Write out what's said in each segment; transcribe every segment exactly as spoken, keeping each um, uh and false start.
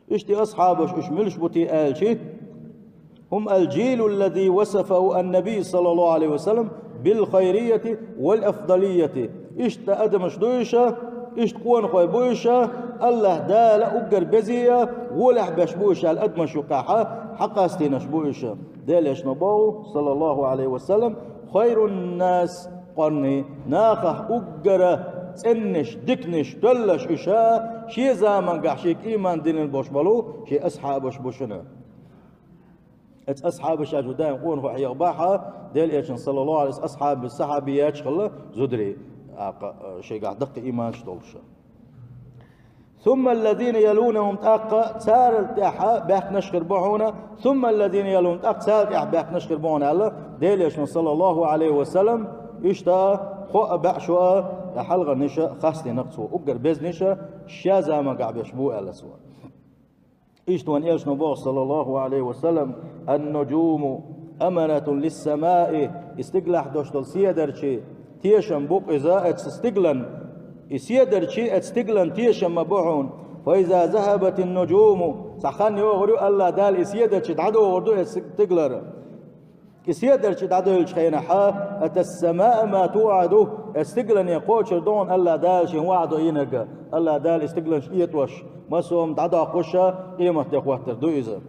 Иштта асхьабаш уьш муьлш бу те аьлча, هم الجيل الذي وصفه النبي صلى الله عليه وسلم بالخيرية والأفضلية. Иштта адамаш ду уьш, иштта къонахой бу уьш, АллахӀ Дала уггар безе а, гӀолехь беш бу уьш аьлла адамаш юкъахь хьакъастийнарш бу уьш. Делан Элчано боху, صلى الله عليه وسلم: خير الناس قرني, нахах уггара цӀеннаш, диканаш, тоьллаш уьш, шен заманахь шега иман диллина болуш болу шен асхьабаш бу шуна. Эцу асхьабаша чу даим къонахий хьехабахь, Делан Элчано, صلى الله عليه وسلم, асхьаби, сахьаби яьча хилла зударий, аккха, шайгахь даккхий иманаш долуш. ثم الذين يلونهم, тӀаккха царал тӀаьхьа баьхкинарш хир бу хьуна, ثم الذين يلونهم, тӀаккха царал тӀаьхьа баьхкинарш хир бу хьуна аьлла, Делан Элчано, صلى الله عليه وسلم, иштта кхоъ бӀе шо а хьалхарнаш хастийнарг цо, уггар безнаш шен заманахь беш бу аьлла цо. Иштта вайн Элчано боху, صلى الله عليه وسلم: النجوم أمانة للسماء, и стигалахь долуш долу седарчий тешам бу-кх иза эцу стигалан, и седарчий эцу стигалан тешам ма бу хьуна. فإذا ذهبت النجوم, цхьа хан йогӀур ю, АллахӀ Дала и седарчий дӀадохур ду эцу стигалара. И седарчий дӀадевллачу хенахь, أتى السماء ما توعد, эцу стигалане кхочур ду хьуна АллахӀ Дала шен ваӀда йинарг, АллахӀ Дала и стигаланаш этӀош, массо а хӀума дӀадоккхуш, къематде хӀоттор ду иза.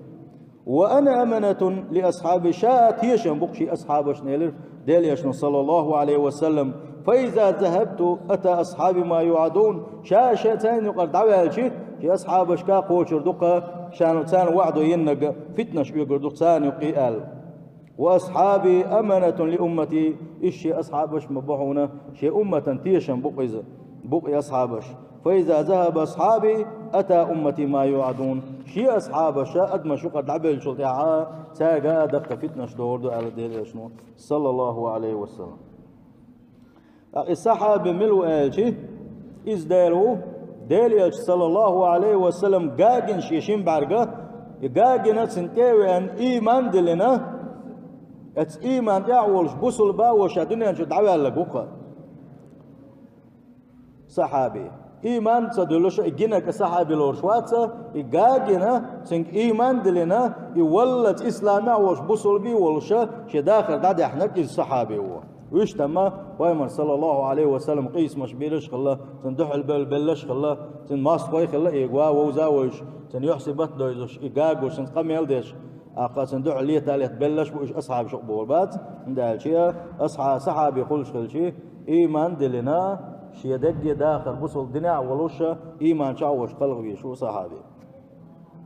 وأنا أمانة لأصحابي, ша тешам бу-кх шен асхьабашна, элира Делан Элчано, صلى الله عليه وسلم. فإذا ذهبت أتى أصحابي ما يوعدون, ша, ша царна юкъара дӀаваьлча, шен асхьабашка кхочур ду-кх царна, царна ваӀда йинарг, фитнаш оьгур ду-кх царна юккъе аьлла. وأصحابي أمانة لأمتي, иштта шен асхьабаш ма бу хьуна, шен умматан тешам бу-кх иза, бу-кх и асхьабаш. فإذا ذهب أصحابي أتى أمتي ما يوعدون. Шен асхьабаш адамаш юкъара дӀабевллачул тӀаьхьа цаьрга а даккхий фитнаш догӀур ду аьлла Делан Элчано, صلى الله عليه وسلم. ТӀаккха и сахьаби мила ву аьлча, иза дера ву, Делан Элча, صلى الله عليه وسلم, гагина шен шина бӀаьрга, и гагина цунна тӀе а веана, иман а диллина, эцу иман тӀехь а волуш, бусулба а волуш, ша дуьнен чу дӀаваьлларг ву-кх сахьаби. Иман ца дуьллуш и гинарг сахьаби лоруш вац, и гагина, цуьнга иман а диллина, и валлалц исламехь а волуш, бусулба а волуш, шен дахар дӀадаьхнарг иза сахьаби ву. Вуьш тамма Пайхамар, صلى الله عليه وسلم, къийсамаш бийраш а хилла, цунна дуьхьал бевлла беллаш а хилла, цуьнан мостагӀий а хилла, и гӀа вовза а вевзаш, цуьнан юьхь-сибат а девзаш, и гагош, цуьнца къамел а деш, аккха цуьнан дуьхьал лета а лета беллаш а бу уьш асхьабаш а бохур бац, хӀунда аьлча асхьа-, сахьаби хуьлуш хилча, иман а диллина, шен дегге дахар бусулба динехь а волуш, иман чохь а волуш кхалха везаш ву сахьаби.